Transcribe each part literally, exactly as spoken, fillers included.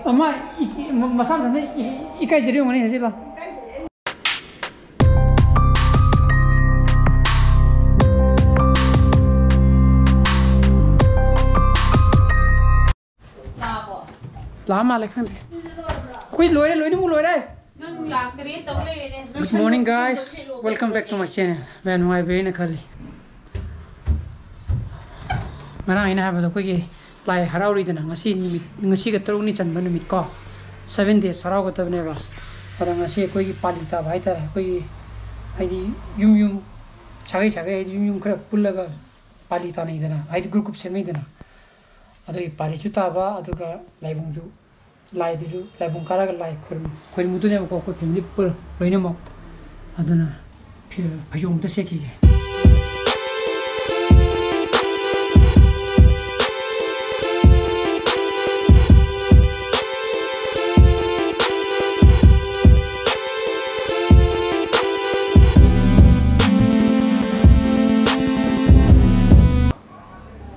ꯑꯃ E- E- ꯃ- ꯃꯁꯥ ꯃꯊꯟꯇ ꯏ- ꯏꯀꯥꯏꯖꯔꯤ ꯑꯣꯏꯔꯝꯒꯅꯤ ꯍꯧꯖꯤꯛ ꯂꯥꯎ꯫ ꯂꯥꯛꯑꯕꯣ? ꯂꯥꯛꯑ ꯃꯥꯜꯂꯦ, ꯈꯪꯗꯦ꯫ ꯑꯩꯈꯣꯏ ꯂꯣꯏꯔꯦ, ꯂꯣꯏꯅꯃꯛ ꯂꯣꯏꯔꯦ꯫ ꯅꯪ ꯂꯥꯛꯇꯔꯦ ꯇꯧ ꯂꯩꯔꯦꯅꯦ꯫ Good morning, guys. Welcome back to my channel. ꯃꯌꯥꯝ ꯅꯨꯡꯉꯥꯏꯕꯤꯔꯦꯅ ꯈꯜꯂꯤ꯫ ꯉꯔꯥꯡ ꯑꯩꯅ ꯍꯥꯏꯕꯗꯣ, ꯑꯩꯈꯣꯏꯒꯤ ꯂꯥꯏ ꯍꯔꯥꯎꯔꯤꯗꯅ, ꯉꯁꯤ ꯅꯨꯃꯤꯠ, ꯉꯁꯤꯒ ꯇꯔꯨꯛꯅꯤ ꯆꯟꯕ ꯅꯨꯃꯤꯠ ꯀꯣ, seven days ꯍꯔꯥꯎꯒꯗꯕꯅꯦꯕ꯫ ꯑꯗꯣ ꯉꯁꯤ ꯑꯩꯈꯣꯏꯒꯤ ꯄꯥꯂꯤ ꯇꯥꯕ ꯍꯥꯏꯇꯥꯔꯦ, ꯑꯩꯈꯣꯏꯒꯤ ꯍꯥꯏꯗꯤ ꯌꯨꯝ ꯌꯨꯝ, ꯁꯥꯒꯩ ꯁꯥꯒꯩ, ꯍꯥꯏꯗꯤ ꯌꯨꯝ ꯌꯨꯝ ꯈꯔ ꯄꯨꯜꯂꯒ ꯄꯥꯂꯤ ꯇꯥꯅꯩꯗꯅ, ꯍꯥꯏꯗꯤ group group ꯁꯦꯝꯅꯩꯗꯅ꯫ ꯑꯗꯨꯒꯤ ꯄꯥꯂꯤꯁꯨ ꯇꯥꯕ, ꯑꯗꯨꯒ ꯂꯥꯏꯕꯨꯡꯁꯨ, ꯂꯥꯏꯗꯨꯁꯨ, ꯂꯥꯏꯕꯨꯡ ꯀꯥꯔꯒ ꯂꯥꯏ ꯈꯣꯏꯔꯝ-, ꯈꯣꯏꯔꯝꯃꯨꯗꯣꯏꯅꯦꯕꯀꯣ, ꯑꯩꯈꯣꯏ family ꯄꯨꯔ ꯂꯣꯏꯅꯃꯛ꯫ ꯑꯗꯨꯅ ꯐꯤ-, ꯐꯩꯖꯣꯝ ꯑꯝꯇ ꯁꯦꯠꯈꯤꯒꯦ꯫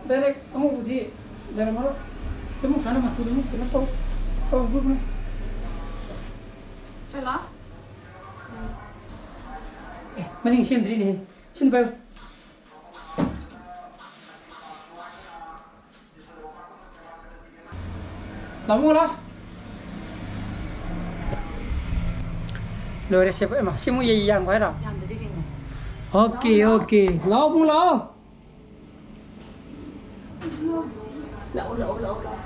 Direct ꯑꯃꯨꯕꯨꯗꯤ ꯂꯩꯔꯝꯃꯔꯣꯏ꯫ ꯑꯗꯨꯝ ꯁꯨꯃꯥꯏꯅ ꯃꯆꯨꯗꯨ ꯑꯗꯨꯝ ꯀꯩꯅꯣ ꯇꯧ-, ꯇꯧꯗꯧꯕꯅꯦ꯫ ꯆꯠꯂꯣ꯫ ꯑꯦ, ꯃꯅꯤꯡ ꯁꯦꯝꯗ꯭ꯔꯤꯅꯦꯍꯦ꯫ ꯁꯤꯅ ꯄꯥꯏꯌꯨ꯫ ꯂꯥꯛꯑꯣ, ꯂꯥꯛꯑꯣ꯫ ꯂꯣꯏꯔꯦ, ꯁꯦ, ꯏꯃꯥ, ꯁꯤꯃꯨꯛ ꯌꯩ ꯌꯥꯡꯕ ꯍꯥꯏꯔꯣ? ꯌꯥꯝꯗꯗꯤ ꯀꯩꯅꯣ? OK, OK꯫ ꯂꯥꯛꯑꯣ, ꯏꯕꯨꯡ, ꯂꯥꯛꯑꯣ꯫ ꯂꯥꯛꯑꯣ, ꯂꯥꯛꯑꯣ, ꯂꯥꯛꯑꯣ, ꯂꯥꯛꯑꯣ꯫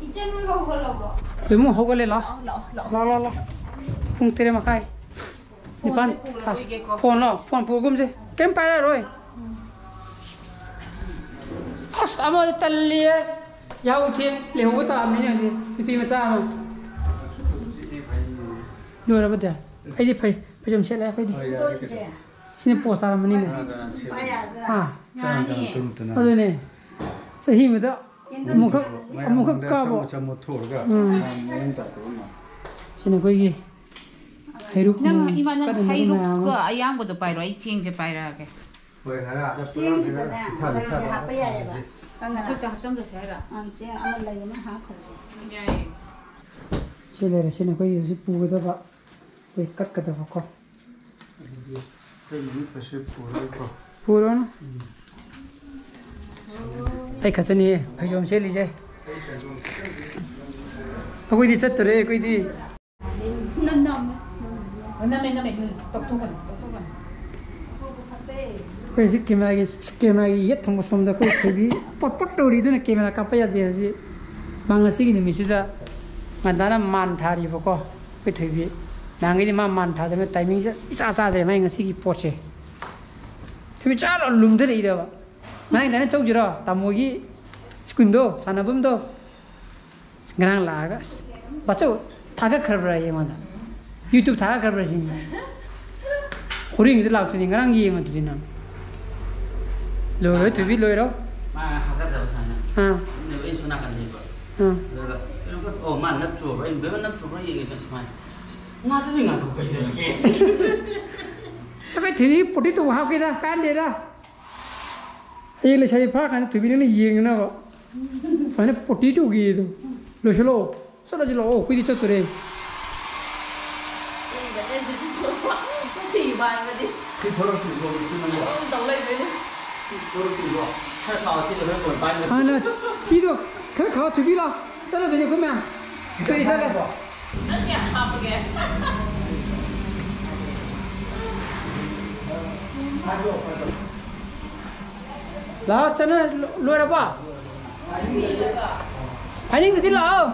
ꯏꯆꯟ ꯍꯣꯏꯒ ꯍꯧꯒꯠꯂꯕꯣ? ꯏꯃꯨꯡ ꯍꯧꯒꯠꯂꯦ, ꯂꯥꯛꯑꯣ꯫ ꯂꯥꯛꯑꯣ, ꯂꯥꯛꯑꯣ, ꯂꯥꯛꯑꯣ꯫ ꯂꯥꯛꯑꯣ, ꯂꯥꯛꯑꯣ, ꯂꯥꯛꯑꯣ꯫ ꯄꯨꯡ ꯇꯔꯦꯠ ꯃꯈꯥꯏ꯫ ꯅꯤꯄꯥꯟ꯫ ꯐꯣꯟꯁꯦ ꯄꯨꯔꯔꯣꯏꯒꯦꯀꯣ꯫ ꯑꯁ, ꯐꯣꯟꯂꯣ? ꯐꯣꯟ ꯄꯨꯒꯨꯝꯁꯦ꯫ ꯀꯩꯝ ꯄꯥꯏꯔꯔꯣꯏ꯫ ꯎꯝ꯫ ꯑꯁ, ꯑꯃꯗꯤ ꯇꯜꯂꯤꯌꯦ꯫ ꯌꯥꯍꯧ ꯊꯦꯡ ꯂꯩꯍꯧꯕ ꯇꯥꯕꯅꯤꯅꯦ ꯍꯧꯖꯤꯛ, ꯅꯨꯄꯤ ꯃꯆꯥ ꯑꯃ꯫ ꯂꯣꯏꯔꯕꯗꯤ? ꯑꯩꯗꯤ ꯐꯩ꯫ ꯐꯩꯖꯣꯝ ꯁꯦꯠꯂꯦ ꯑꯩꯈꯣꯏꯗꯤ꯫ ꯍꯣꯏ, ꯌꯥꯔꯦ ꯀꯩꯁꯨ꯫ ꯁꯤꯅ ꯄꯣꯁ ꯇꯥꯔꯝꯃꯅꯤꯅꯦ꯫ ꯀꯅꯥ ꯀꯅꯥ ꯁꯦꯠꯂꯤ? ꯍꯥ? ꯀꯅꯥ ꯀꯅꯥ ꯇꯨꯝ ꯇꯨꯝꯅ? ꯑꯗꯨꯅꯦ꯫ ꯆꯍꯤ ꯑꯃꯗ ꯑꯃꯨꯛꯈꯛ, ꯃꯌꯥꯝ ꯑꯃꯨꯛꯈꯛ ꯃꯌꯥꯝ ꯀꯥꯕ꯫ ꯆꯃꯨ-, ꯆꯃꯨ ꯊꯣꯛꯑꯒ ꯎꯝ꯫ ꯃꯑꯣꯡ ꯇꯥꯗꯕ ꯑꯃ꯫ ꯁꯤꯅ ꯑꯩꯈꯣꯏꯒꯤ ꯍꯩꯔꯨꯛ ꯅꯪ ꯅꯨꯡ ꯏꯃꯥ, ꯅꯪ ꯀꯠꯅꯅꯕ ꯃꯌꯥꯝ ꯑꯃ꯫ ꯍꯩꯔꯨꯛꯀ ꯑꯌꯥꯡꯕꯗꯣ ꯄꯥꯏꯔꯣ, ꯑꯩ ꯆꯦꯡꯁꯦ ꯄꯥꯏꯔꯛꯑꯒꯦ꯫ ꯍꯣꯏ, ꯍꯥꯏꯔꯛꯑꯒꯦ꯫ ꯆꯦꯡꯁꯤꯗꯅꯦ ꯏꯊꯥ ꯃꯔꯨꯁꯦ ꯏꯊꯥꯗ ꯍꯥꯞꯄ ꯌꯥꯏꯌꯦꯕ꯫ ꯍꯥꯞꯄꯁꯤ꯫ ꯃꯊꯛꯇ ꯍꯥꯞꯆꯟꯕꯁꯦ ꯍꯥꯏꯔ? ꯑꯥ, ꯆꯦ, ꯑꯃ ꯂꯩ ꯑꯃ ꯍꯥꯞꯈ꯭ꯔꯁꯦ꯫ ꯌꯥꯏꯌꯦ꯫ ꯁꯤ ꯂꯩꯔꯦ, ꯁꯤꯅ ꯑꯩꯈꯣꯏꯒꯤ ꯍꯧꯖꯤꯛ ꯄꯨꯒꯗꯕ, ꯑꯩꯈꯣꯏ ꯀꯠꯀꯗꯕꯀꯣ꯫ ꯑꯗꯨꯗꯤ ꯑꯩꯈꯣꯏ ꯅꯨꯃꯤꯠ ꯀꯩꯁꯨ ꯄꯨꯔꯣꯏꯀꯣ꯫ ꯄꯨꯔꯣꯅꯨ꯫ ꯎꯝ꯫ ꯑꯩ ꯈꯛꯇꯅꯤ ꯐꯩꯖꯣꯝ ꯁꯦꯠꯂꯤꯁꯦ꯫ ꯑꯩꯈꯣꯏꯗꯤ ꯆꯠꯇꯣꯔꯦ, ꯑꯩꯈꯣꯏꯗꯤ꯫ ꯅꯝꯃꯦ, ꯅꯝꯃꯦ, ꯎꯝ, ꯇꯧꯊꯣꯛꯀꯅꯨ, ꯇꯧꯊꯣꯛꯀꯅꯨ꯫ ꯑꯩꯈꯣꯏ ꯁꯤ ꯀꯦꯃꯦꯔꯥꯒꯤ, ꯀꯦꯃꯦꯔꯥꯒꯤ ꯌꯦꯠ ꯊꯪꯕ ꯁꯣꯝꯗ ꯑꯩꯈꯣꯏ ꯊꯣꯏꯕꯤ ꯄꯣꯠ ꯄꯣꯠ ꯇꯧꯔꯤ, ꯑꯗꯨꯅ ꯀꯦꯃꯦꯔꯥ ꯀꯥꯞꯄ ꯌꯥꯗꯦ ꯍꯧꯖꯤꯛ꯫ ꯃꯥ ꯉꯁꯤꯒꯤ ꯅꯨꯃꯤꯠꯁꯤꯗ ꯉꯟꯇꯥꯅ ꯃꯥꯟ ꯊꯥꯔꯤꯕꯀꯣ ꯑꯩꯈꯣꯏ ꯊꯣꯏꯕꯤ꯫ ꯅꯍꯥꯟꯈꯩꯗꯤ ꯃꯥ ꯃꯥꯟ ꯊꯥꯗꯕꯅꯤꯅ ꯇꯥꯏꯃꯤꯡꯁꯦ ꯏꯆꯥ ꯆꯥꯗ꯭ꯔꯦ ꯃꯥꯏ ꯉꯁꯤꯒꯤ ꯄꯣꯠꯁꯦ꯫ ꯊꯣꯏꯕꯤ ꯆꯥ ꯂꯥꯎ ꯂꯨꯝꯊꯔꯛꯏꯔꯕ? ꯉꯔꯥꯡ ꯉꯟꯇꯥꯅ ꯆꯧꯁꯤꯔꯣ ꯇꯥꯃꯣꯒꯤ ꯁ꯭ꯀꯨꯜꯗꯣ, ꯁꯥꯟꯅꯐꯝꯗꯣ? ꯉꯔꯥꯡ ꯂꯥꯛꯑꯒ, "ꯑꯁ, ꯕꯥꯆꯧ, ꯊꯥꯒꯠꯈ꯭ꯔꯕ꯭ꯔꯥ ꯑꯩꯉꯣꯟꯗ? YouTube ꯊꯥꯒꯠꯈ꯭ꯔꯕ꯭ꯔꯥ?" ꯁꯤꯅꯤ꯫ ꯍꯣꯔꯦꯟꯒꯤꯗ ꯂꯥꯛꯇꯣꯏꯅꯤ, ꯉꯔꯥꯡ ꯌꯦꯡꯉꯗꯨꯗꯤ ꯅꯪ꯫ ꯂꯣꯏꯔꯣꯏ, ꯊꯣꯏꯕꯤ, ꯂꯣꯏꯔꯣ꯫ ꯃꯥ ꯍꯥꯀꯠꯆꯕ ꯁꯨꯃꯥꯏꯅ꯫ ꯑꯥ꯫ ꯑꯩꯅ, ꯑꯩꯅ ꯁꯣꯝ ꯅꯥꯀꯟꯗ ꯂꯩꯕ꯫ ꯑꯥ꯫ ꯑꯗꯨꯒ, "ꯀꯩꯅꯣ, ꯑꯣ, ꯃꯥ ꯅꯞ ꯆꯨꯔꯕ?" ꯑꯩꯅ, "ꯕꯦꯝꯃ, ꯅꯞ ꯆꯨꯔꯕ?" ꯌꯦꯡꯉꯦ ꯁꯨꯃꯥꯏꯅ꯫ "ꯑꯁ, ꯉꯥꯛꯇꯗꯤ ꯉꯥꯏꯈꯣ, ꯀꯩꯗꯧꯔꯒꯦ?" ꯁꯒꯥꯏ ꯊꯣꯏꯕꯤ ꯄꯣꯇꯤ ꯇꯧꯕ ꯍꯥꯞꯀꯦꯗ, ꯀꯥꯟꯗꯦꯗ꯫ ꯍꯌꯦꯡ ꯂꯩꯁꯥꯕꯤ ꯐꯥꯔꯀꯥꯟꯗ ꯊꯣꯏꯕꯤ ꯅꯪꯅ ꯌꯦꯡꯅꯅꯕ꯫ ꯁꯨꯃꯥꯏꯅ ꯄꯣꯇꯤ ꯇꯧꯒꯦꯗꯣ꯫ ꯂꯣꯏꯁꯤꯜꯂꯛꯑꯣ꯫ ꯆꯠꯂꯁꯤ ꯂꯥꯛꯑꯣ, ꯑꯩꯈꯣꯏꯗꯤ ꯆꯠꯇꯣꯔꯦ꯫ ꯀꯨꯏꯕꯅꯦ ꯑꯗꯨꯗꯤ꯫ ꯀꯨꯊꯤ ꯄꯥꯏꯕꯗꯤ꯫ ꯁꯤ ꯊꯣꯔꯛꯇ꯭ꯔꯤꯕꯣ, ꯍꯧꯖꯤꯛꯁꯨ ꯅꯪꯕꯣ? ꯑꯗꯨꯝ ꯇꯧ ꯂꯩꯗꯣꯏꯅꯦ꯫ ꯁꯤ ꯊꯣꯔꯛꯇ꯭ꯔꯤꯕꯣ? ꯈꯔ ꯈꯥꯎ ꯁꯤ ꯂꯣꯏ ꯂꯣꯏ ꯄꯥꯏ ꯂꯣꯏ꯫ ꯍꯥꯟꯅ ꯐꯤꯗꯣ ꯈꯔ ꯈꯥꯎ ꯊꯨꯕꯤꯔꯣ꯫ ꯆꯠꯂꯗꯣꯏꯅꯦ ꯑꯩꯈꯣꯏ ꯃꯌꯥꯝ꯫ ꯑꯩꯈꯣꯏꯗꯤ ꯆꯠꯂꯦ꯫ ꯅꯪ ꯀꯌꯥ ꯍꯥꯞꯄꯒꯦ? ꯂꯥꯛꯑꯣ, ꯆꯠꯅ ꯂꯣꯏꯔꯕꯣ? ꯍꯥꯏꯅꯤꯡꯗꯗꯤ ꯂꯥꯛꯑꯣ꯫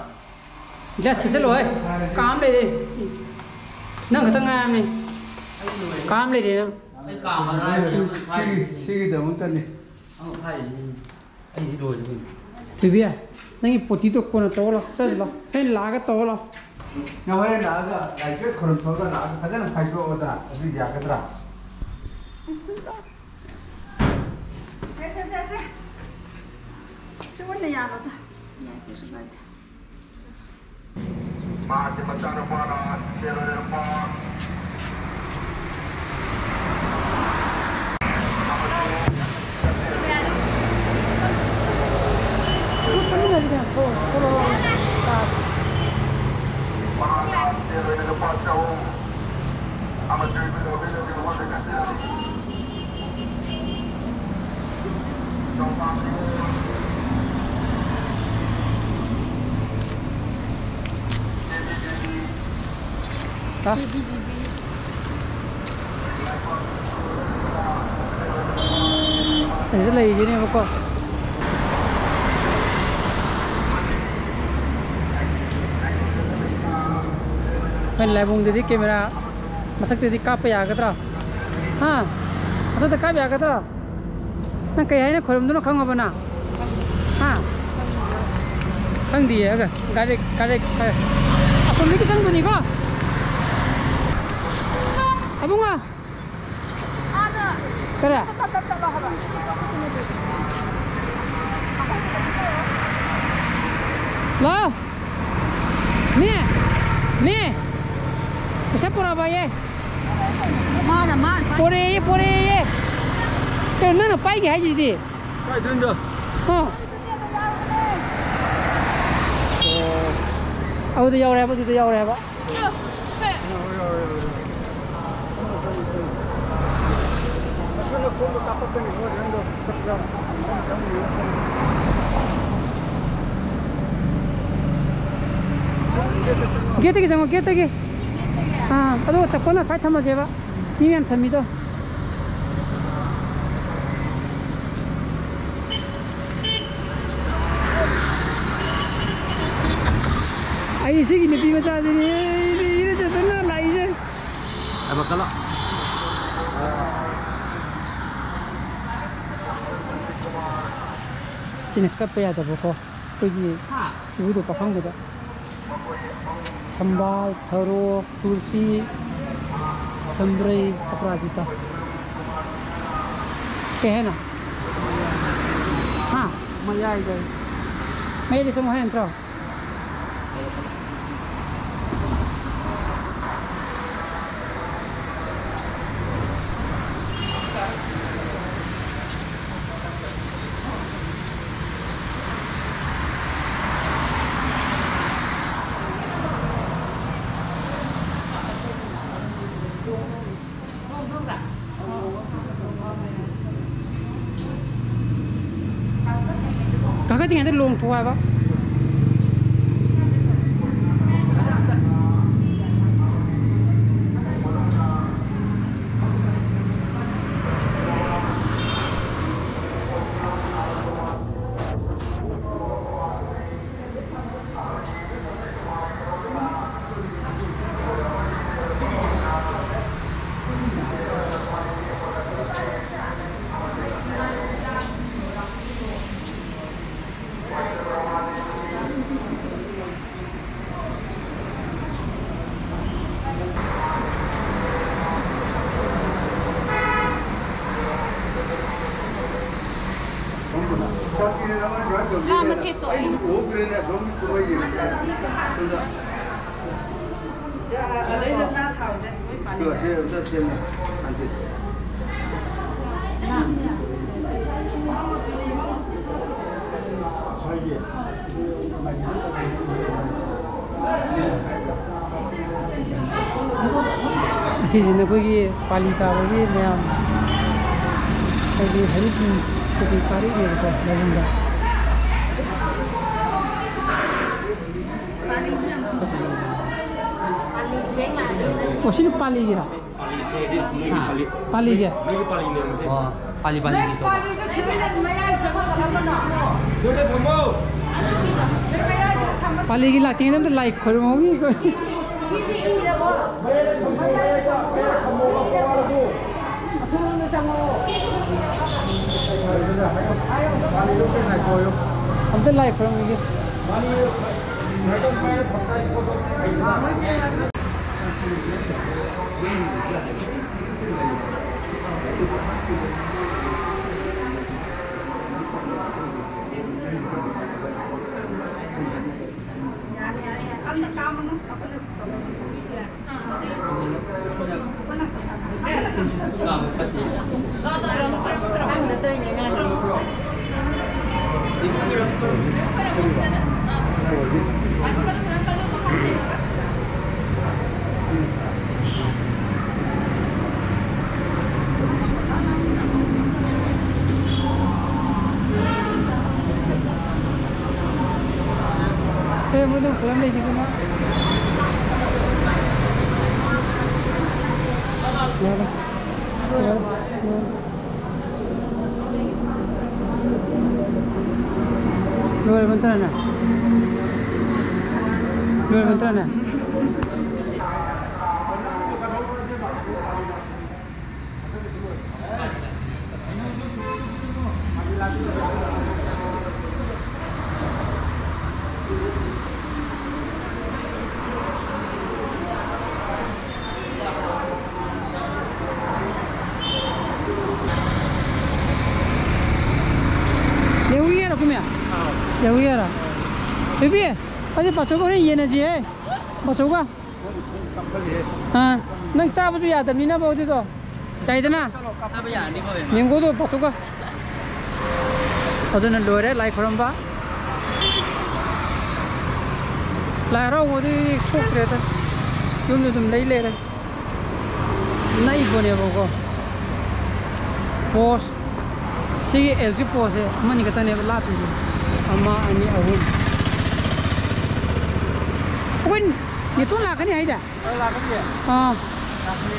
ꯒ꯭ꯌꯥꯁ ꯁꯤꯠꯆꯜꯂꯣ ꯍꯦ꯫ ꯀꯥꯝ ꯂꯩꯔꯦ꯫ ꯅꯪ ꯈꯛꯇ ꯉꯥꯏꯔꯝꯅꯤ꯫ ꯀꯥꯝ ꯂꯩꯔꯦ ꯅꯪ꯫ ꯑꯩ ꯀꯥꯝꯃꯔꯣꯏ ꯍꯥꯏꯕꯅꯤ, ꯑꯃꯨꯛ ꯁꯤꯒꯤ, ꯍꯥꯏꯔꯤꯁꯤꯅꯤ꯫ ꯁꯤꯒꯤꯗꯃꯛꯇꯅꯤ꯫ ꯑꯃꯨꯛ ꯍꯥꯏꯔꯤꯁꯤꯅꯤ꯫ ꯑꯩꯗꯤ ꯂꯣꯏꯔꯦ ꯀꯩꯅꯣ꯫ ꯊꯣꯏꯕꯤ, ꯅꯪꯒꯤ ꯄꯣꯇꯤꯗꯣ ꯀꯣꯟꯅ ꯇꯧꯔꯣ ꯂꯥꯎ꯫ ꯆꯠꯂꯁꯤ ꯂꯥꯎ꯫ ꯍꯣꯔꯦꯟ ꯂꯥꯛꯑꯒ ꯇꯧꯔꯣ ꯂꯥꯎ꯫ ꯅꯪ ꯍꯣꯔꯦꯟ ꯂꯥꯛꯑꯒ ꯂꯥꯏ ꯄꯦꯠ ꯈꯨꯔꯨꯝ ꯊꯣꯛꯑꯒ ꯂꯥꯛꯑꯒ ꯐꯖꯅ ꯐꯥꯏꯗꯣꯛꯑꯣꯗꯅ꯫ ꯑꯗꯨ ꯌꯥꯒꯗ꯭ꯔꯥ? ꯁꯦ, ꯁꯦ, ꯁꯦ, ꯁꯦ꯫ ꯁꯤ ꯑꯣꯏꯅ ꯌꯥꯜꯂꯣꯗ꯫ ꯌꯥꯏ, ꯀꯩꯁꯨ ꯀꯥꯏꯗꯦ꯫ ꯃꯍꯥꯛꯀꯤ ꯃꯆꯥꯅꯨꯄꯥꯅ ꯆꯦꯜꯂꯨꯔꯦ꯫ ꯍꯥ? ꯑꯁꯤꯗ ꯂꯩꯈꯤꯅꯦꯕꯀꯣ꯫ ꯑꯩꯈꯣꯏ ꯂꯥꯏꯕꯨꯡꯗꯗꯤ camera ꯃꯊꯛꯇꯗꯤ ꯀꯥꯞꯄ ꯌꯥꯒꯗ꯭ꯔꯥ? ꯍꯥ? ꯃꯊꯛꯇ ꯀꯥꯞ ꯌꯥꯒꯗ꯭ꯔꯥ? ꯅꯪ ꯀꯩ ꯍꯥꯏꯅ ꯈꯣꯏꯔꯝꯗꯣꯏꯅꯣ ꯈꯪꯉꯕ ꯅꯪ? ꯍꯥ? ꯈꯪꯗꯤꯌꯦ꯫ ꯑꯒ ꯒꯥꯔꯤ, ꯒꯥꯔꯤ, ꯒꯥꯔꯤ꯫ ꯑꯁꯣꯝꯗꯒꯤ ꯆꯪꯗꯣꯏꯅꯤꯀꯣ? ꯑꯕꯨꯡꯉꯣ! ꯀꯔꯤ? ꯂꯥꯎ! ꯃꯤ! ꯃꯤ! ꯄꯩꯁꯥ ꯄꯨꯔꯛꯑꯕꯌꯦ? ꯃꯥꯅ, ꯃꯥꯅ ꯄꯥꯏ- ꯄꯣꯔꯛꯑꯦꯌꯦ, ꯄꯣꯔꯛꯑꯦꯌꯦ꯫ ꯀꯩꯅꯣ ꯅꯪꯅ ꯄꯥꯏꯒꯦ ꯍꯥꯏꯁꯤꯗꯤ? ꯀꯥꯏꯗꯩꯅꯣ? ꯍꯥ? ꯑꯣ꯫ ꯑꯗꯨꯗ ꯌꯥꯎꯔꯦ ꯍꯥꯏꯕ, ꯑꯗꯨꯗ ꯌꯥꯎꯔꯦ ꯍꯥꯏꯕ꯫ Gate ꯇꯒꯤ ꯆꯪꯉꯣ, gate ꯇꯒꯤ꯫ ꯑꯥ, ꯑꯗꯨꯒ ꯆꯞꯄꯜꯅ ꯁ꯭ꯋꯥꯏ ꯊꯝꯃꯁꯦꯕ꯫ ꯃꯤ ꯃꯌꯥꯝ ꯊꯝꯃꯤꯗꯣ꯫ ꯑꯩ ꯁꯤꯒꯤ ꯅꯨꯄꯤ ꯃꯆꯥꯁꯤꯅꯦ ꯑꯩꯅ ꯏꯔꯨꯖꯗꯅ ꯂꯥꯛꯏꯁꯦ꯫ ꯁꯤꯅ ꯀꯠꯄ ꯌꯥꯗꯕꯀꯣ꯫ ꯑꯩꯈꯣꯏꯒꯤ ꯏꯕꯨꯙꯧ ꯄꯥꯈꯪꯕꯗ ꯊꯝꯕꯥꯜ, ꯊꯔꯣ, ꯇꯨꯜꯁꯤ, ꯁꯝꯕ꯭ꯔꯩ, ꯑꯄꯔꯥꯖꯤꯇꯥ꯫ ꯀꯩ ꯍꯥꯏꯅꯣ? ꯍꯥ? ꯃꯌꯥꯏꯗ꯫ ꯃꯌꯥꯏꯗ ꯆꯪꯉꯨ ꯍꯥꯏ ꯅꯠꯇ꯭ꯔꯣ? ꯉꯩꯗ ꯂꯣꯡꯊꯣꯛꯑꯣ ꯍꯥꯏꯕ꯫ ꯂꯥ ꯃꯆꯦꯠꯇꯣ꯫ ꯑꯗꯩꯗ ꯉꯥ ꯊꯥꯎꯁꯦ ꯂꯣꯏ ꯄꯥꯟ-, ꯁꯤ ꯑꯝꯇ ꯁꯦꯝꯃꯣ, ꯁꯥꯟꯇꯤ꯫ ꯑꯁꯤꯁꯤꯅ ꯑꯩꯈꯣꯏꯒꯤ ꯄꯥꯂꯤ ꯇꯥꯕꯒꯤ ꯃꯌꯥꯝ, ꯑꯩꯈꯣꯏꯒꯤ ꯍꯩꯔꯤꯠ ꯀꯩꯀꯩ ꯄꯥꯔꯛꯏꯅꯦꯕꯀꯣ, ꯂꯥꯏꯕꯨꯡꯗ꯫ ꯑꯣ, ꯁꯤꯅ ꯄꯥꯂꯤꯒꯤꯔꯥ? ꯄꯥꯂꯤꯒꯤ? ꯑꯣ, ꯄꯥꯂꯤ, ꯄꯥꯂꯤꯒꯤ ꯇꯧꯕ꯫ ꯄꯥꯂꯤꯒꯤ ꯂꯥꯛꯇ꯭ꯔꯤꯉꯩꯗ ꯑꯝꯇ ꯂꯥꯏ ꯈꯣꯏꯔꯝꯍꯧꯒꯦ ꯑꯩꯈꯣꯏ꯫ ꯑꯝꯇ ꯂꯥꯏ ꯈꯣꯏꯔꯝꯈꯤꯒꯦ꯫ ꯃꯣꯏꯗꯣ ꯄꯨꯔꯥ ꯂꯩꯈꯤꯗꯅ꯫ ꯂꯣꯏꯔꯦ꯫ ꯂꯣꯏꯔꯦ꯫ ꯂꯣꯏꯔꯕ ꯅꯠꯇ꯭ꯔꯅꯦ? ꯂꯣꯏꯔꯕ ꯅꯠꯇ꯭ꯔꯅꯦ? ꯂꯩꯍꯧꯒꯦ ꯍꯥꯏꯔꯣ, ꯀꯨꯝꯌꯥ? ꯑꯥ꯫ ꯂꯩꯍꯧꯒꯦ ꯍꯥꯏꯔꯣ? ꯊꯣꯏꯕꯤ, ꯑꯗꯨꯗꯤ ꯄꯥꯆꯧꯒ ꯍꯣꯔꯦꯟ ꯌꯦꯟꯅꯁꯤꯍꯦ꯫ ꯄꯥꯆꯧꯒ꯫ ꯅꯪ ꯀꯞꯍꯜꯂꯤꯍꯦ꯫ ꯑꯥ, ꯅꯪ ꯆꯥꯕꯁꯨ ꯌꯥꯗꯕꯅꯤꯅ ꯕꯧꯗꯤꯗꯣ꯫ ꯌꯥꯏꯗꯅ? ꯆꯥꯕ ꯌꯥꯔꯅꯤꯀꯣ, ꯕꯦꯝꯃ? ꯃꯦꯡꯒꯣꯗꯣ ꯄꯥꯆꯧꯒ꯫ ꯑꯗꯨꯅ ꯂꯣꯏꯔꯦ ꯂꯥꯏ ꯈꯨꯔꯝꯕ꯫ ꯂꯥꯏ ꯍꯔꯥꯎꯕꯗꯤ ꯊꯣꯛꯇ꯭ꯔꯦꯗ꯫ ꯌꯨꯝꯗ ꯑꯗꯨꯝ ꯂꯩ ꯂꯩꯔꯦ꯫ ꯅꯛꯏꯕꯣꯅꯦꯕꯀꯣ꯫ ꯄꯣꯁ, ꯁꯤꯒꯤ ꯑꯦꯜ ꯖꯤ ꯄꯣꯁꯁꯦ ꯑꯃꯅꯤ ꯈꯛꯇꯅꯦꯕ ꯂꯥꯞꯄꯤꯁꯦ꯫ ꯑꯃ, ꯑꯅꯤ, ꯑꯍꯨꯝ꯫ ꯑꯩꯈꯣꯏ ꯅꯦꯇꯣꯟ ꯂꯥꯛꯀꯅꯤ ꯍꯥꯏꯗ? ꯑ, ꯂꯥꯛꯀꯅꯤꯌꯦ꯫ ꯑꯥ꯫ ꯂꯥꯛꯀꯅꯤ꯫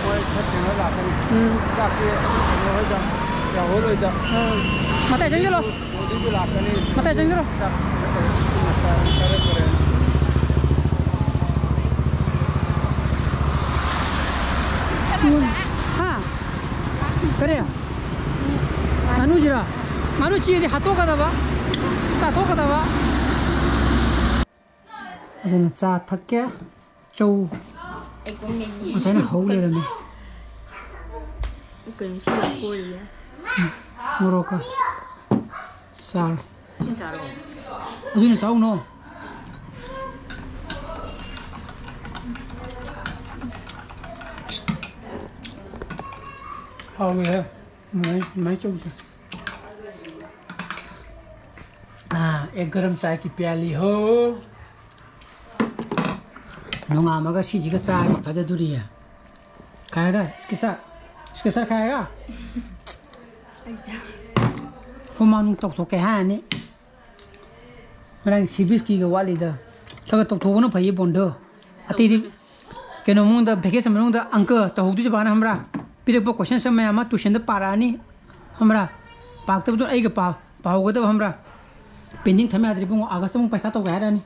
ꯃꯣꯏ ꯈꯔ ꯊꯦꯡꯅ ꯂꯥꯛꯀꯅꯤ꯫ ꯎꯝ꯫ ꯆꯥꯛꯇꯤ ꯀꯩꯅꯣ ꯍꯣꯏꯗ, ꯔꯥꯍꯨꯜ ꯍꯣꯏꯗ꯫ ꯑꯥ꯫ ꯃꯇꯥꯏ ꯆꯪꯁꯤꯜꯂꯣ꯫ ꯃꯣꯗꯤꯁꯨ ꯂꯥꯛꯀꯅꯤ꯫ ꯃꯇꯥꯏ ꯆꯪꯁꯤꯜꯂꯣ꯫ ꯆꯥꯛ ꯀꯩꯅꯣ ꯇꯧꯔꯦ, ꯄꯨꯡ ꯇꯔꯦꯠ ꯇꯔꯦꯠ ꯇꯔꯦꯠ꯫ ꯍꯥ? ꯀꯔꯤ? ꯉꯥꯅꯨꯁꯤꯔꯣ? ꯉꯥꯅꯨ ꯆꯤꯗꯤ ꯍꯥꯠꯇꯣꯛꯀꯗꯕ, ꯆꯥꯊꯣꯛꯀꯗꯕ꯫ ꯑꯗꯨꯅ ꯆꯥ ꯊꯛꯀꯦ꯫ ꯆꯧ ꯑꯩ ꯀꯨꯝꯅꯤꯡꯉꯤ꯫ ꯉꯁꯥꯏꯅ ꯍꯧ ꯂꯩꯔꯝꯃꯦ꯫ ꯀꯩꯅꯣ ꯁꯤ ꯌꯥꯝ ꯀꯣꯏꯔꯤꯌꯦ꯫ ꯃꯣꯔꯣꯛꯀ ꯆꯥꯔꯣ꯫ ꯁꯤ ꯆꯥꯔꯣ꯫ ꯑꯗꯨꯅ ꯆꯥꯎꯅꯣ꯫ ꯍꯥꯎꯋꯦꯍꯦ꯫ ꯃꯥꯏ, ꯃꯥꯏ ꯆꯧꯁꯦ꯫ ꯑꯥ, ꯑꯦꯛ ꯒꯔꯝ ꯆꯥꯏ ꯀꯤ ꯄꯤꯌꯥꯂꯤ ꯍꯣ꯫ ꯅꯣꯡꯉꯥꯝꯃꯒ ꯁꯤꯁꯤꯒ ꯆꯥꯔꯗꯤ ꯐꯖꯗꯣꯔꯤꯌꯦ꯫ ꯈꯥꯏꯔꯒ, ꯏꯁꯀꯤꯁꯔ, ꯏꯁꯀꯤꯁꯔ ꯈꯥꯏꯔꯒ꯫ ꯑꯩ ꯆꯥ-, ꯍꯨꯃꯥꯡ ꯇꯧꯊꯣꯛꯀꯦ ꯍꯥꯏꯔꯅꯤ꯫ ꯉꯔꯥꯡ ꯁꯤ ꯕꯤ ꯑꯦꯁ ꯀꯤꯒ ꯋꯥꯠꯂꯤꯗ꯫ ꯈꯔ ꯈꯔ ꯇꯧꯊꯣꯛꯄꯅ ꯐꯩꯌꯦ ꯕꯣꯟꯗꯣ꯫ ꯑꯇꯩꯗꯤ ꯀꯩꯅꯣ ꯃꯅꯨꯡꯗ, ꯚꯦꯀꯦꯁꯟ ꯃꯅꯨꯡꯗ ꯑꯪꯀ ꯇꯧꯍꯧꯗꯣꯏꯁꯦ ꯕꯥꯅ ꯈꯪꯕ꯭ꯔꯥ? ꯄꯤꯔꯛꯄ ꯀꯣꯏꯁꯟꯁ ꯃꯌꯥꯝ ꯑꯃ ꯇ꯭ꯌꯨꯁꯟꯗ ꯄꯥꯔꯛꯑꯅꯤ ꯈꯪꯕ꯭ꯔꯥ? ꯄꯥꯔꯛꯇꯕꯗꯣ ꯑꯩꯒ ꯄꯥ-, ꯄꯥꯍꯧꯒꯗꯕ ꯈꯪꯕ꯭ꯔꯥ? ꯄꯦꯟꯗꯤꯡ ꯊꯝ ꯌꯥꯗ꯭ꯔꯦ ꯏꯕꯨꯡꯉꯣ, ꯑꯥꯒꯁꯇ ꯑꯃꯨꯛ ꯄꯩꯈꯥ ꯇꯧꯒꯦ ꯍꯥꯏꯔꯛꯑꯅꯤ꯫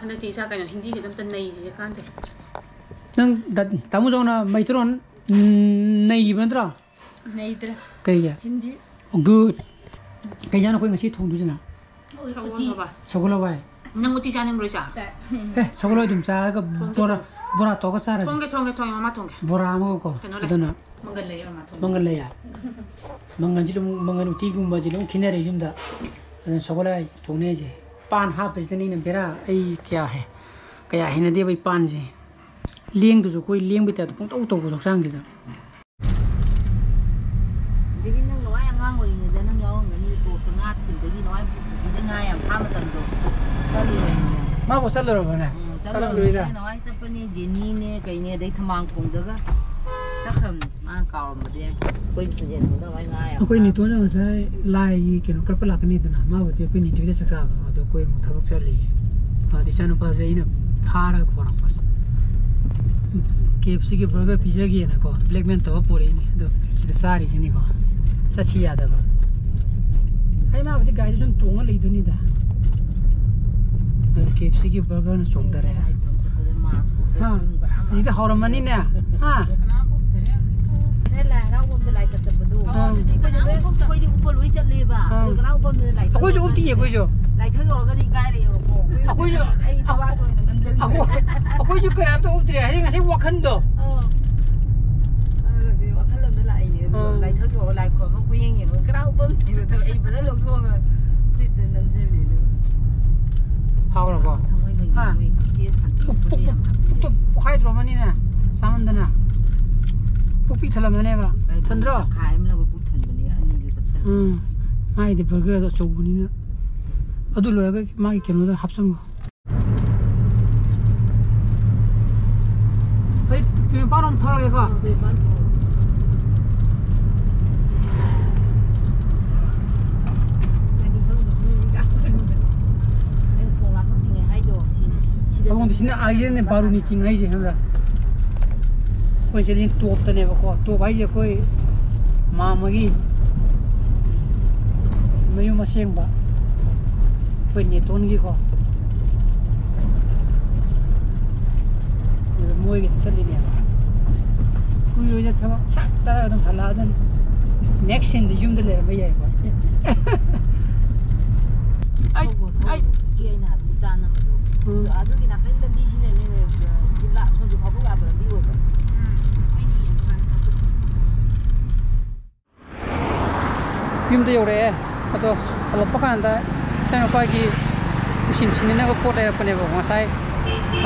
ꯍꯟꯗꯛꯇꯤ ꯏꯆꯥ ꯀꯩꯅꯣ ꯍꯤꯟꯗꯤꯒꯤꯗꯣ ꯑꯝꯇ ꯅꯩꯁꯤꯁꯦ ꯀꯥꯟꯗꯦ꯫ ꯅꯪ ꯗ-, ꯇꯥꯃꯣ ꯆꯥꯎꯅ ꯃꯩꯇ꯭ꯔꯣꯟ, ꯎꯝ, ꯅꯩꯔꯤꯕ ꯅꯠꯇ꯭ꯔꯣ? ꯅꯩꯗ꯭ꯔꯦ꯫ ꯀꯩꯒꯤ? ꯍꯤꯟꯗꯤ꯫ ꯒꯨꯗ꯫ ꯀꯩ ꯏꯟꯖꯥꯡꯅꯣ ꯑꯩꯈꯣꯏ ꯉꯁꯤ ꯊꯣꯡꯗꯣꯏꯁꯤꯅ? ꯎꯇꯤ꯫ ꯁꯒꯣꯜ ꯍꯋꯥꯏ꯫ ꯅꯪ ꯎꯇꯤ ꯆꯥꯅꯤꯡꯕ꯭ꯔꯣ, ꯏꯆꯥ? ꯆꯥꯏ꯫ ꯑꯦ, ꯁꯒꯣꯜ ꯍꯋꯥꯏ ꯑꯗꯨꯝ ꯆꯥꯔꯒ ꯊꯣꯡꯒꯦ, ꯕꯣꯔꯥ, ꯊꯣꯡꯒꯦ꯫ ꯕꯣꯔꯥ ꯇꯧꯔꯒ ꯆꯥꯔꯁꯤ꯫ ꯊꯣꯡꯒꯦ, ꯊꯣꯡꯒꯦ, ꯊꯣꯡꯒꯦ, ꯃꯃꯥ ꯊꯣꯡꯒꯦ꯫ ꯕꯣꯔꯥ ꯑꯃꯒꯀꯣ꯫ ꯀꯩꯅꯣ ꯂꯩ꯫ ꯑꯗꯨꯅ ꯃꯪꯒꯜ ꯂꯩꯌꯦ, ꯃꯃꯥ ꯊꯣꯡꯒꯦ꯫ ꯃꯪꯒꯜ ꯂꯩꯌꯦ? ꯃꯪꯒꯜꯁꯤ ꯑꯗꯨꯝ, ꯃꯪꯒꯜ ꯎꯇꯤꯒꯨꯝꯕꯁꯤ ꯑꯗꯨꯝ ꯈꯦꯠꯅꯔꯦ ꯌꯨꯝꯗ꯫ ꯑꯗꯨꯅ ꯁꯒꯣꯜ ꯍꯋꯥꯏ ꯊꯣꯡꯅꯤ ꯍꯥꯏꯁꯦ꯫ ꯄꯥꯟ ꯍꯥꯞꯄꯁꯤꯗꯅꯤꯅꯦ ꯕꯦꯔꯥ꯫ ꯑꯩ ꯀꯌꯥ ꯍꯦ-, ꯀꯌꯥ ꯍꯩꯅꯗꯦꯕ ꯑꯩ ꯄꯥꯟꯁꯦ꯫ ꯂꯦꯡꯗꯨꯁꯨ ꯑꯩꯈꯣꯏ ꯂꯦꯡꯕꯩ ꯇꯥꯏꯞꯇ ꯄꯪꯇꯧ ꯇꯧꯕꯗꯣ ꯍꯛꯆꯥꯡꯁꯤꯗ꯫ ꯑꯗꯒꯤ ꯅꯪ ꯅꯋꯥꯏ ꯑꯉꯥꯡ ꯑꯣꯏꯔꯤꯉꯩꯗ ꯅꯪ ꯌꯥꯎꯔꯝꯒꯅꯤ, ꯇꯣꯞꯇ ꯉꯥ ꯊꯤꯟꯕꯒꯤ, ꯅꯋꯥꯏ ꯄꯨꯈ꯭ꯔꯤꯗ ꯉꯥ ꯌꯥꯝ ꯐꯥ ꯃꯇꯝꯗꯣ꯫ ꯆꯠꯂꯨꯔꯕꯅꯤꯅꯦ꯫ ꯃꯥꯕꯨ ꯆꯠꯂꯨꯔꯕꯅꯦ? ꯎꯝ, ꯆꯠꯂꯨꯔꯕꯅꯤꯅꯦ꯫ ꯆꯠꯂꯝꯗꯣꯏꯗ꯫ ꯅꯋꯥꯏ ꯆꯠꯄꯅꯤ, ꯖꯦꯅꯤꯅꯦ, ꯀꯩꯅꯦ, ꯑꯗꯩ ꯊꯝꯕꯥꯜ ꯈꯣꯡꯗꯒ ꯆꯠꯈ꯭ꯔꯕꯅꯤ꯫ ꯃꯥꯅ ꯀꯥꯎꯔꯝꯕꯗꯤ ꯌꯥꯏ꯫ ꯑꯩꯈꯣꯏ ꯁꯟꯖꯦꯟ ꯊꯣꯡꯗ ꯅꯋꯥꯏ ꯉꯥ ꯌꯥꯝ ꯑꯩꯈꯣꯏ ꯐꯥ꯫ ꯅꯤꯇꯣꯟꯗ ꯉꯁꯥꯏ ꯂꯥꯏꯒꯤ ꯀꯩꯅꯣ ꯀꯠꯄ ꯂꯥꯛꯀꯅꯤꯗꯅ, ꯃꯥꯕꯨꯗꯤ ꯑꯩꯈꯣꯏ ꯅꯤꯇꯣꯏꯗ ꯆꯥꯛ ꯆꯥꯕ, ꯑꯗꯣ ꯑꯩꯈꯣꯏ ꯑꯃꯨꯛ ꯊꯕꯛ ꯆꯠꯂꯤ꯫ ꯑꯗ ꯏꯆꯥꯅꯨꯄꯥꯁꯦ ꯑꯩꯅ ꯐꯥꯔꯒ ꯄꯣꯔꯛꯄ꯫ ꯀꯦ ꯑꯦꯐ ꯁꯤꯒꯤ ꯕꯔꯒꯔ ꯄꯤꯖꯒꯦꯅꯀꯣ, ꯕ꯭ꯂꯦꯛꯃꯦꯜ ꯇꯧꯔ ꯄꯣꯔꯛꯏꯅꯦ꯫ ꯑꯗꯣ ꯁꯤꯗ ꯆꯥꯔꯤꯁꯤꯅꯤꯀꯣ꯫ ꯆꯠꯁꯤ ꯌꯥꯗꯕ꯫ ꯑꯩ ꯃꯥꯕꯨꯗꯤ ꯒꯥꯔꯤꯗ ꯁꯨꯝ ꯇꯣꯡꯉ ꯂꯩꯗꯣꯏꯅꯤꯗ꯫ ꯑꯗꯣ ꯀꯦ ꯑꯦꯐ ꯁꯤꯒꯤ ꯕꯔꯒꯔꯅ ꯆꯣꯡꯊꯔꯦ꯫ ꯍꯥ? ꯁꯤꯗ ꯍꯧꯔꯝꯃꯅꯤꯅꯦ꯫ ꯍꯥ? ꯉꯁꯥꯏ ꯂꯥꯏ ꯍꯔꯥꯎꯕꯝꯗ ꯂꯥꯏ ꯀꯠ ꯆꯠꯄꯗꯣ꯫ ꯑꯥ꯫ ꯑꯗꯨꯗꯤ ꯀꯅꯥꯝ ꯎꯞꯄꯛꯇ-, ꯑꯩꯈꯣꯏꯗꯤ ꯎꯞꯄ ꯂꯣꯏ ꯆꯠꯂꯦꯕ꯫ ꯑꯥ꯫ ꯑꯗꯨ ꯀꯅꯥꯝ ꯎꯞꯄꯝꯗꯅ ꯂꯥꯏ ꯑꯩꯈꯣꯏꯁꯨ ꯎꯞꯇꯤꯌꯦ, ꯑꯩꯈꯣꯏꯁꯨ꯫ ꯂꯥꯏꯊꯪ ꯌꯧꯔꯒꯗꯤ ꯏꯀꯥꯏꯔꯛꯑꯦꯕꯀꯣ꯫ ꯑꯩꯈꯣꯏꯁꯨ ꯑꯩ ꯊꯕꯥꯛꯇ ꯑꯣꯏꯅ ꯅꯝꯖꯜꯂꯦ꯫ ꯑꯩꯈꯣꯏ, ꯑꯩꯈꯣꯏꯁꯨ ꯀꯅꯥꯝꯇ ꯎꯞꯇ꯭ꯔꯦ꯫ ꯍꯥꯏꯗꯤ ꯉꯁꯥꯏ ꯋꯥꯈꯟꯗꯣ꯫ ꯑꯥ꯫ ꯑꯗꯨꯗꯤ ꯋꯥꯈꯜ ꯑꯃꯗ ꯂꯥꯛꯏꯅꯦ꯫ ꯑꯗꯨꯒ ꯑꯥ꯫ ꯂꯥꯏꯊꯪ ꯌꯧꯔꯒ ꯂꯥꯏ ꯈꯨꯔꯨꯝꯕ ꯀꯨꯌꯦꯡ ꯌꯦꯡꯉꯒ ꯀꯅꯥꯝ ꯎꯞꯄꯝꯗꯦꯕ꯫ ꯑꯗꯨꯒ ꯑꯩ ꯐꯖꯅ ꯂꯧꯊꯣꯛꯑꯒ ꯐꯨꯔꯤꯠꯇ ꯅꯝꯖꯜꯂꯦ꯫ ꯑꯗꯨꯒ ꯍꯥꯎꯔꯕꯣ? ꯊꯥꯡꯃꯩꯕꯟꯒꯤ ꯍꯥ? ꯃꯣꯏ ꯏꯆꯦ ꯁꯥꯟꯇꯤ ꯄꯨꯛ, ꯄꯨꯛ, ꯌꯥꯝ ꯍꯥꯞꯄꯤ꯫ ꯄꯨꯛꯇꯣ ꯄꯣꯛꯈꯥꯏꯗ꯭ꯔꯣ ꯑꯃꯅꯤꯅ? ꯆꯥꯃꯟꯗꯅ꯫ ꯄꯨꯛ ꯄꯤꯛ ꯊꯜꯂꯝꯃꯅꯦꯕ꯫ ꯊꯟꯗ꯭ꯔꯣ? ꯇꯪꯈꯥꯏ ꯑꯃꯅꯕꯨ ꯄꯨꯛ ꯊꯟꯕꯅꯦ, ꯑꯅꯤꯗꯨ ꯆꯞꯁꯜꯂꯦ꯫ ꯎꯝ꯫ ꯃꯥꯒꯤꯗꯤ ꯕꯔꯒꯔꯗꯣ ꯑꯆꯧꯕꯅꯤꯅ꯫ ꯑꯗꯨ ꯂꯣꯏꯔꯒ ꯃꯥꯒꯤ ꯀꯩꯅꯣꯗ ꯍꯥꯞꯆꯟꯈꯣ꯫ ꯑꯩ ꯇꯨꯔꯦꯟ ꯃꯄꯥꯟ ꯑꯃ ꯊꯧꯔꯒꯦꯀꯣ꯫ ꯑꯥ, ꯇꯨꯔꯦꯟ ꯃꯄꯥꯟ ꯊꯧꯔꯣ꯫ ꯒꯥꯔꯤ ꯊꯧꯅꯕ ꯃꯤ ꯀꯥ-, ꯁꯤꯅ ꯑꯥꯏꯂꯦꯟꯅꯦ, ꯕꯥꯔꯨꯅꯤ ꯆꯤꯡ ꯍꯥꯏꯁꯦ, ꯈꯪꯕ꯭ꯔꯥ? ꯑꯩꯈꯣꯏ ꯁꯤꯗꯤ ꯇꯣꯞꯇꯅꯦꯕꯀꯣ꯫ ꯇꯣꯞ ꯍꯥꯏꯁꯦ ꯑꯩꯈꯣꯏ ꯃꯥꯝꯃꯒꯤ ꯃꯌꯨꯝ ꯑꯁꯦꯡꯕ, ꯑꯩꯈꯣꯏ ꯅꯦꯇꯣꯟꯒꯤꯀꯣ꯫ ꯑꯗꯨ ꯃꯣꯏꯒꯤꯗ ꯆꯠꯂꯤꯅꯦꯕ꯫ ꯀꯨꯏꯔꯣꯏꯗ, ꯊꯕꯛ ꯁꯠ ꯆꯠꯂꯒ ꯑꯗꯨꯝ ꯍꯜꯂꯛꯑꯗꯝꯅꯤ꯫ Next sceneꯗꯤ ꯌꯨꯝꯗ ꯂꯩꯔꯝꯕ ꯌꯥꯏꯀꯣ꯫ ꯑꯩ, ꯑꯩ, ꯒꯦ ꯑꯩꯅ ꯍꯥꯏꯕ ꯅꯨꯄꯥ ꯅꯝꯕꯗꯣ꯫ ꯎꯝ꯫ ꯑꯗꯨꯒꯤ ꯅꯥꯀꯟ ꯂꯝꯕꯤꯁꯤꯅꯅꯦ, ꯖꯤꯞ ꯂꯥ-, ꯁꯣꯝꯁꯨ ꯐꯥꯎꯗꯣꯛ ꯌꯥꯕ ꯂꯝꯕꯤ ꯑꯣꯏꯕ꯫ ꯌꯨꯝꯗ ꯌꯧꯔꯛꯑꯦ꯫ ꯑꯗꯣ ꯍꯜꯂꯛꯄ ꯀꯥꯟꯗ ꯏꯆꯥꯅꯨꯄꯥꯒꯤ ꯎꯁꯤꯟ ꯁꯤꯟꯅꯅꯕ ꯄꯣꯠ ꯂꯩꯔꯛꯄꯅꯦꯕ꯫ ꯉꯁꯥꯏ,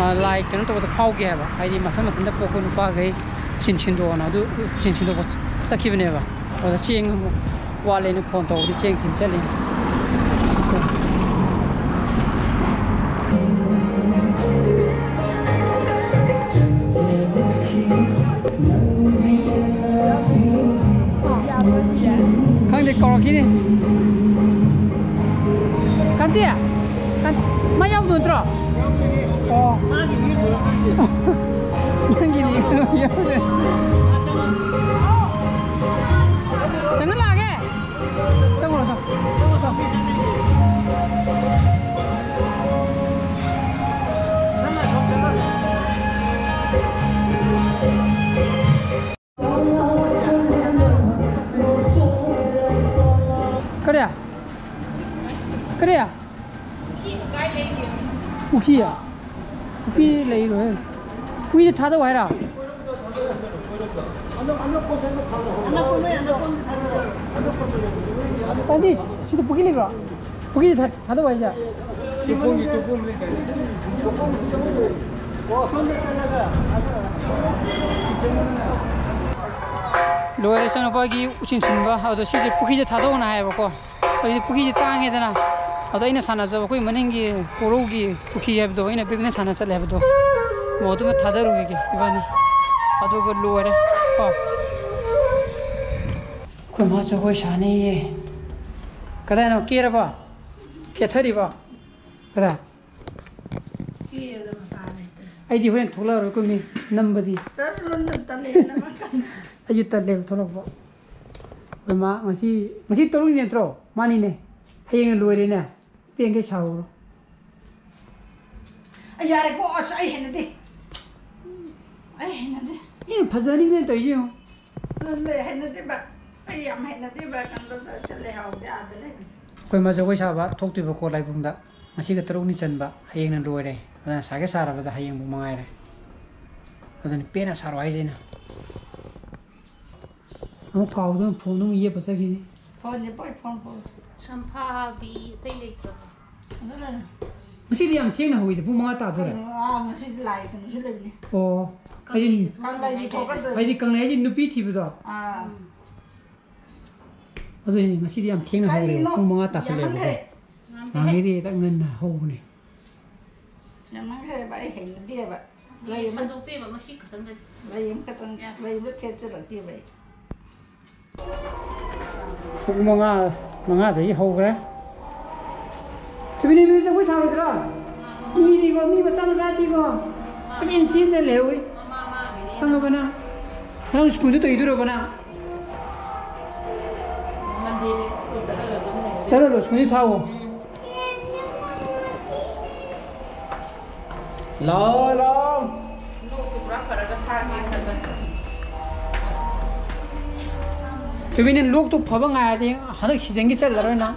ꯑ, ꯂꯥꯏ ꯀꯩꯅꯣ ꯇꯧꯕꯗ ꯐꯥꯎꯒꯦ ꯍꯥꯏꯕ, ꯍꯥꯏꯗꯤ ꯃꯊꯟ ꯃꯊꯟꯇ ꯄꯣꯛꯄ ꯅꯨꯄꯥꯈꯩ ꯎꯁꯤꯟ ꯁꯤꯟꯗꯣꯛꯑꯣꯅ꯫ ꯑꯗꯨ ꯎꯁꯤꯟ ꯁꯤꯟꯗꯣꯛꯄ ꯆꯠꯈꯤꯕꯅꯦꯕ꯫ ꯑꯗ ꯆꯦꯡ ꯋꯥꯠꯂꯦꯅ ꯐꯣꯟ ꯇꯧꯕꯗꯤ ꯆꯦꯡ ꯊꯤꯟ ꯆꯠꯂꯤ꯫ ꯈꯪꯗꯦ, ꯀꯧꯔꯛꯈꯤꯅꯤ꯫ ꯀꯥꯟꯇꯤ, ꯀꯥꯟ-, ꯃꯥ ꯌꯥꯎꯗꯣ ꯅꯠꯇ꯭ꯔꯣ? ꯑꯣ꯫ ꯅꯪꯒꯤꯅꯤ꯫ ꯆꯪꯍꯜꯂꯛꯑꯒꯦ꯫ ꯆꯪꯉꯨꯔꯣ, ꯆꯪ-, ꯆꯪꯉꯨꯔꯣ, ꯆꯪ-꯫ ꯀꯔꯤ? ꯀꯔꯤ? ꯄꯨꯈ꯭ꯔꯤ? ꯄꯨꯈ꯭ꯔꯤ ꯂꯩꯔꯣꯏ꯫ ꯄꯨꯈ꯭ꯔꯤꯗ ꯊꯥꯗꯧ ꯍꯥꯏꯔꯣ? ꯑꯗꯨꯗꯤ ꯁꯤꯗ ꯄꯨꯈ꯭ꯔꯤ ꯂꯩꯕ꯭ꯔꯣ? ꯄꯨꯈ꯭ꯔꯤꯗ ꯊꯥ-, ꯊꯥꯗꯧ ꯍꯥꯏꯁꯦ? ꯇꯨꯄꯨꯝꯒꯤ, ꯇꯨꯄꯨꯝ ꯂꯩꯇꯥꯏꯅꯦ꯫ ꯂꯣꯏꯔꯦ, ꯏꯆꯥꯅꯨꯄꯥꯒꯤ ꯎꯆꯤꯟ ꯁꯤꯟꯕ꯫ ꯑꯗꯣ ꯁꯤꯁꯦ ꯄꯨꯈ꯭ꯔꯤꯗ ꯊꯥꯗꯧꯅ ꯍꯥꯏꯌꯦꯕꯀꯣ꯫ ꯑꯩꯗꯤ ꯄꯨꯈ꯭ꯔꯤꯁꯦ ꯇꯥꯡꯉꯦꯗꯅ꯫ ꯑꯗꯣ ꯑꯩꯅ ꯁꯥꯟꯅꯖꯕ ꯑꯩꯈꯣꯏ ꯃꯅꯤꯡꯒꯤ ꯀꯣꯔꯧꯒꯤ ꯄꯨꯈ꯭ꯔꯤ ꯍꯥꯏꯕꯗꯣ, ꯑꯩꯅ ꯄꯤꯛꯅ ꯁꯥꯟꯅ ꯆꯠꯂꯦ ꯍꯥꯏꯕꯗꯣ, ꯃꯣꯗꯨꯅ ꯊꯥꯗꯔꯨꯈꯤꯒꯦ ꯏꯕꯥꯅꯤ꯫ ꯑꯗꯨꯒ ꯂꯣꯏꯔꯦ ꯀꯣ꯫ ꯑꯩꯈꯣꯏ ꯃꯥꯁꯨ ꯑꯩꯈꯣꯏ ꯁꯥꯟꯅꯩꯌꯦ꯫ ꯀꯗꯥꯏꯅꯣ ꯀꯦꯔꯕꯣ? ꯀꯦꯊꯔꯤꯕꯣ? ꯀꯗꯥꯏ? ꯑꯩꯗꯤ ꯍꯣꯔꯦꯟ ꯊꯣꯛꯂꯛꯑꯔꯣꯏ ꯀꯨꯝꯃꯤ ꯅꯝꯕꯗꯤ꯫ ꯆꯠꯂꯨꯅ ꯇꯜꯂꯦ ꯅꯃ ꯑꯩꯁꯨ ꯇꯜꯂꯦꯕ ꯊꯣꯛꯂꯛꯄ꯫ ꯑꯩꯈꯣꯏ ꯃꯥ ꯉꯁꯤ, ꯉꯁꯤ ꯇꯔꯨꯛꯅꯤ ꯅꯠꯇ꯭ꯔꯣ? ꯃꯥꯅꯤꯅꯦ꯫ ꯍꯌꯦꯡꯅ ꯂꯣꯏꯔꯦꯅꯦ꯫ ꯄꯦꯟꯈꯩ ꯁꯥꯍꯧꯔꯣ꯫ ꯑꯩ ꯌꯥꯔꯦꯀꯣ, ꯑꯁ, ꯑꯩ ꯍꯩꯅꯗꯦ꯫ ꯑꯩ ꯍꯩꯅꯗꯦ꯫ ꯑꯦ, ꯐꯖꯅꯤꯅꯦ ꯇꯧꯔꯤꯁꯦ ꯌꯦꯡꯉꯣ꯫ ꯑꯗꯨꯅꯦ ꯍꯩꯅꯗꯦꯕ꯫ ꯑꯩ ꯌꯥꯝ ꯍꯩꯅꯗꯦꯕ꯫ ꯀꯩꯅꯣ ꯇꯧꯔ ꯆꯠꯂꯦ ꯍꯥꯎꯗꯦ ꯑꯥꯗ ꯂꯩꯕꯅꯤ꯫ ꯑꯩꯈꯣꯏ ꯃꯥ ꯖꯒꯣꯏ ꯁꯥꯕ ꯊꯣꯛꯇꯣꯏꯕꯀꯣ ꯂꯥꯏꯕꯨꯡꯗ꯫ ꯉꯁꯤꯒ ꯇꯔꯨꯛꯅꯤ ꯆꯟꯕ, ꯍꯌꯦꯡꯅ ꯂꯣꯏꯔꯦ꯫ ꯑꯗꯨꯅ ꯁꯥꯒꯦ ꯁꯥꯔꯕꯗ ꯍꯌꯦꯡꯕꯨ ꯃꯉꯥꯏꯔꯦ꯫ ꯑꯗꯨꯅ ꯄꯦꯟꯅ ꯁꯥꯔꯣ ꯍꯥꯏꯁꯦ ꯑꯩꯅ꯫ ꯑꯃꯨꯛ ꯀꯥꯎꯗꯅ ꯐꯣꯟꯗꯣ ꯑꯃꯨꯛ ꯌꯦꯞꯄ ꯆꯠꯈꯤꯅꯤ꯫ ꯐꯣꯟꯁꯦ ꯄꯣꯏ ꯐꯣꯟ ꯐꯣꯟ꯫ ꯁꯝꯐꯥꯕꯤ ꯑꯇꯩ ꯂꯩꯇ꯭ꯔꯕꯣ? ꯑꯗꯨꯅ ꯉꯁꯤꯗꯤ ꯌꯥꯝ ꯊꯦꯡꯅ ꯍꯧꯋꯤꯗ, ꯄꯨꯡ ꯃꯉꯥ ꯇꯥꯗꯣꯔꯦ꯫ ꯀꯩꯅꯣ, ꯑꯥ, ꯉꯁꯤꯗꯤ ꯂꯥꯏ ꯀꯩꯅꯣꯁꯨ ꯂꯩꯕꯅꯤ꯫ ꯑꯣ, ꯑꯩꯗꯤ ꯀꯪꯂꯩꯁꯨ ꯊꯣꯛꯀꯗꯣꯏꯅꯤ꯫ ꯑꯩꯗꯤ ꯀꯪꯂꯩ ꯍꯥꯏꯁꯦ ꯅꯨꯄꯤ ꯊꯤꯕꯗꯣ꯫ ꯑꯥ꯫ ꯑꯗꯨꯅꯤ ꯉꯁꯤꯗꯤ ꯌꯥꯝ ꯊꯦꯡꯅ ꯍꯧꯔꯦꯕ, ꯀꯔꯤꯅꯣ? ꯄꯨꯡ ꯃꯉꯥ ꯇꯥꯁꯜꯂꯦꯕꯀꯣ꯫ ꯌꯥꯝꯃꯟꯈ꯭ꯔꯦ꯫ ꯅꯍꯥꯟꯈꯩꯗꯤ ꯍꯦꯛꯇ ꯉꯟꯅ ꯍꯧꯕꯅꯦ꯫ ꯌꯥꯝꯃꯟꯈ꯭ꯔꯦꯕ, ꯑꯩ ꯍꯩꯅꯗꯦꯕ꯫ ꯂꯩ ꯑꯃ ꯁꯟꯗꯣꯛꯇꯦꯕ, ꯃꯁꯤ ꯈꯛꯇꯪꯗꯅꯤ꯫ ꯂꯩ ꯑꯃꯈꯛꯇꯪ, ꯌꯥ꯫ ꯂꯩ ꯑꯃ ꯊꯦꯠꯆꯔꯛꯇꯦꯕ ꯑꯩ꯫ ꯄꯨꯡ ꯃꯉꯥ, ꯃꯉꯥꯗꯒꯤ ꯍꯧꯈ꯭ꯔꯦ꯫ ꯁꯨꯕꯤꯅꯦ, ꯃꯤ ꯖꯒꯣꯏ ꯁꯥꯔꯣꯏꯗ꯭ꯔꯣ? ꯃꯤꯗꯤꯀꯣ, ꯃꯤ ꯃꯆꯥ ꯃꯆꯥꯗꯤꯀꯣ, ꯀꯣꯏꯆꯦꯟ ꯆꯦꯟꯗ ꯂꯩꯍꯧꯏ꯫ ꯈꯪꯉꯕ ꯅꯪ? ꯅꯪ ꯁ꯭ꯀꯨꯜꯗ ꯇꯧꯗꯣꯏꯔꯕ ꯅꯪ? ꯃꯟꯗꯦꯗꯒꯤ ꯁ꯭ꯀꯨꯜ ꯆꯠꯂꯒ ꯑꯗꯨꯝ ꯂꯩꯔꯦ꯫ ꯆꯠꯂꯣ, ꯁ꯭ꯀꯨꯜꯗꯤ ꯊꯥꯎꯑꯣ꯫ ꯎꯝ꯫ ꯂꯥꯛꯑꯣ, ꯂꯥꯛꯑꯣ꯫ ꯂꯣꯛꯁꯦ ꯄꯨꯔꯥ ꯐꯔꯒ ꯊꯥꯒꯦ ꯈꯟꯕꯅꯤ꯫ ꯆꯨꯝꯃꯤꯅꯦ, ꯂꯣꯛꯇꯨ ꯐꯕ ꯉꯥꯏꯔꯗꯤ ꯍꯟꯗꯛ ꯁꯤꯖꯟꯒꯤ ꯆꯠꯂꯔꯣꯏ ꯅꯪ꯫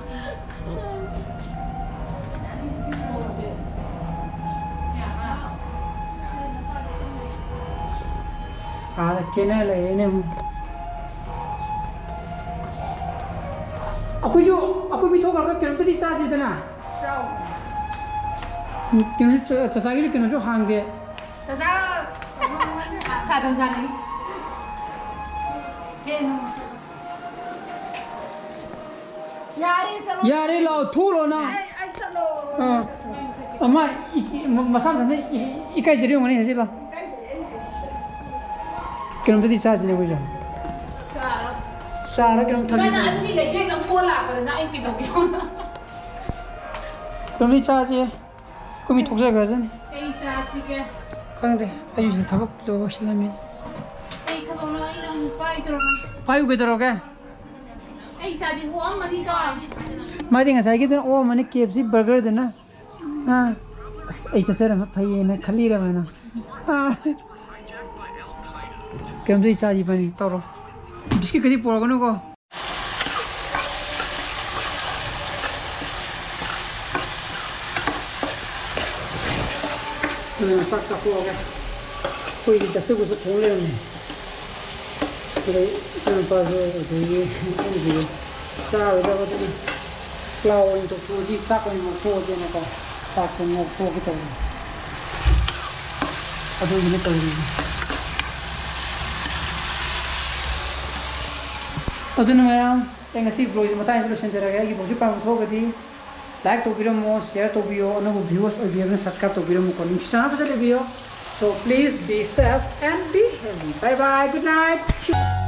ꯑꯥꯗ ꯀꯦꯅꯦꯜ ꯂꯩꯔꯦꯅꯦ ꯑꯃꯨꯛ꯫ ꯑꯩꯈꯣꯏꯁꯨ, ꯑꯩꯈꯣꯏ ꯃꯤ ꯊꯣꯛꯈ꯭ꯔꯒ ꯀꯩꯅꯣꯝꯇꯗꯤ ꯆꯥꯁꯤꯗꯅ꯫ ꯆꯥꯎ꯫ ꯎꯝ, ꯀꯩꯅꯣꯁꯨ ꯆ-, ꯆꯆꯥꯒꯤꯁꯨ ꯀꯩꯅꯣꯁꯨ ꯍꯥꯡꯗꯦ꯫ ꯆꯆꯥ꯫ ꯁꯥꯗꯝ ꯁꯥꯅꯤꯡꯉꯤ꯫ ꯌꯥꯔꯦ, ꯆꯠꯂꯣ꯫ ꯌꯥꯔꯦ, ꯂꯥꯛꯑꯣ, ꯊꯣꯛꯂꯣ ꯅꯪ꯫ ꯑꯩ, ꯑꯩ ꯆꯠꯂꯣ꯫ ꯑꯥ꯫ ꯑꯃ ꯏ-, ꯏ-, ꯃ-, ꯃꯁꯥ ꯃꯊꯟꯇ ꯏ-, ꯏꯀꯥꯏꯖꯔꯤ ꯑꯣꯏꯔꯝꯒꯅꯤ ꯍꯧꯖꯤꯛ, ꯂꯥꯛꯑꯣ꯫ ꯀꯩꯅꯣꯝꯇꯗꯤ ꯆꯥꯁꯤꯅꯦ ꯑꯩꯈꯣꯏꯁꯨ꯫ ꯆꯥꯔꯣ꯫ ꯆꯥꯔ ꯀꯩꯅꯣꯝ ꯊꯛꯁꯤ ꯀꯩꯅꯣ꯫ ꯑꯗꯨꯗꯤ ꯂꯩꯒꯦ ꯅꯪ ꯊꯣꯛꯑ ꯂꯥꯛꯄꯗ ꯅꯪ ꯑꯩ ꯀꯩꯗꯧꯒꯦ? ꯀꯩꯅꯣꯝꯇꯗꯤ ꯆꯥꯁꯤ꯫ ꯑꯩꯈꯣꯏ ꯃꯤ ꯊꯣꯛꯆꯈ꯭ꯔꯁꯅꯤ꯫ ꯀꯩ ꯆꯥꯁꯤꯒꯦ? ꯈꯪꯗꯦ, ꯑꯩꯁꯨ ꯊꯕꯛ ꯂꯣꯏꯁꯤꯜꯂꯝꯃꯤ꯫ ꯑꯩ ꯊꯕꯛꯅꯣ ꯑꯩꯅ ꯑꯃꯨꯛ ꯄꯥꯏꯗ꯭ꯔꯣ? ꯄꯥꯏꯌꯨ ꯀꯩꯗꯧꯔꯒꯦ? ꯑꯩ ꯏꯆꯥꯗꯤ ꯑꯣꯛꯑꯝꯃꯅꯤꯗꯣ꯫ ꯃꯥꯗꯤ ꯉꯁꯥꯏꯒꯤꯗꯨꯅ ꯑꯣꯛꯑꯝꯃꯅꯤ, ꯀꯦ ꯑꯦꯐ ꯁꯤ ꯕꯔꯒꯔꯗꯨꯅ꯫ ꯑꯥ, ꯑꯁ, ꯑꯩ ꯆꯠꯆꯔꯝꯕ ꯐꯩꯌꯦꯅ ꯈꯜꯂꯤꯔꯕꯅ? ꯑꯥ, ꯀꯩꯝꯇ ꯏꯆꯥꯁꯤ ꯐꯅꯤ ꯇꯧꯔꯣ꯫ ꯕꯤꯁꯀꯤꯠꯀꯗꯤ ꯄꯨꯔꯛꯀꯅꯨꯀꯣ꯫ ꯑꯗꯨꯅ ꯆꯥꯛ ꯆꯥꯊꯣꯛꯑꯒꯦ꯫ ꯑꯩꯈꯣꯏꯒꯤ ꯆꯥꯁꯨꯕꯁꯨ ꯊꯣꯡ ꯂꯩꯔꯝꯃꯦ꯫ ꯑꯗꯩ ꯏꯆꯥꯅꯨꯄꯥꯁꯨ ꯑꯗꯒꯤ ꯑꯩꯒꯤꯁꯨ ꯆꯥꯔꯣꯏꯗꯕꯗꯨꯅ ꯄ꯭ꯂꯥꯎ ꯑꯣꯏꯅ ꯇꯧꯊꯣꯛꯑꯁꯤ, ꯆꯥꯛ ꯑꯣꯏꯅ ꯉꯧꯊꯣꯛꯑꯁꯦꯅꯀꯣ, ꯆꯥꯛꯁꯦ ꯉꯧꯊꯣꯛꯑꯒꯦ ꯇꯧꯕꯅꯤ꯫ ꯑꯗꯨꯒꯤꯅꯦ ꯇꯧꯔꯤꯁꯦ꯫ ꯑꯗꯨꯅ ꯃꯌꯥꯝ, ꯑꯩ ꯉꯁꯤ ꯕ꯭ꯂꯣꯒꯁꯦ ꯃꯇꯥꯡꯁꯤꯗ ꯂꯣꯏꯁꯤꯟꯖꯔꯒꯦ꯫ ꯑꯩꯒꯤ ꯕ꯭ꯂꯣꯒꯁꯦ ꯄꯥꯝꯕ ꯊꯣꯛꯑꯒꯗꯤ like ꯇꯧꯕꯤꯔꯝꯃꯣ, share ꯇꯧꯕꯤꯌꯣ, ꯑꯅꯧꯕ viewers ꯑꯣꯏꯕꯤꯔꯒꯅ subscribe ꯇꯧꯕꯤꯔꯝꯃꯨꯀꯣ꯫ ꯅꯨꯡꯁꯤ ꯆꯥꯟꯅꯕ ꯐꯖꯅ ꯂꯩꯕꯤꯌꯣ꯫ So please be safe and be healthy. Bye bye, good night.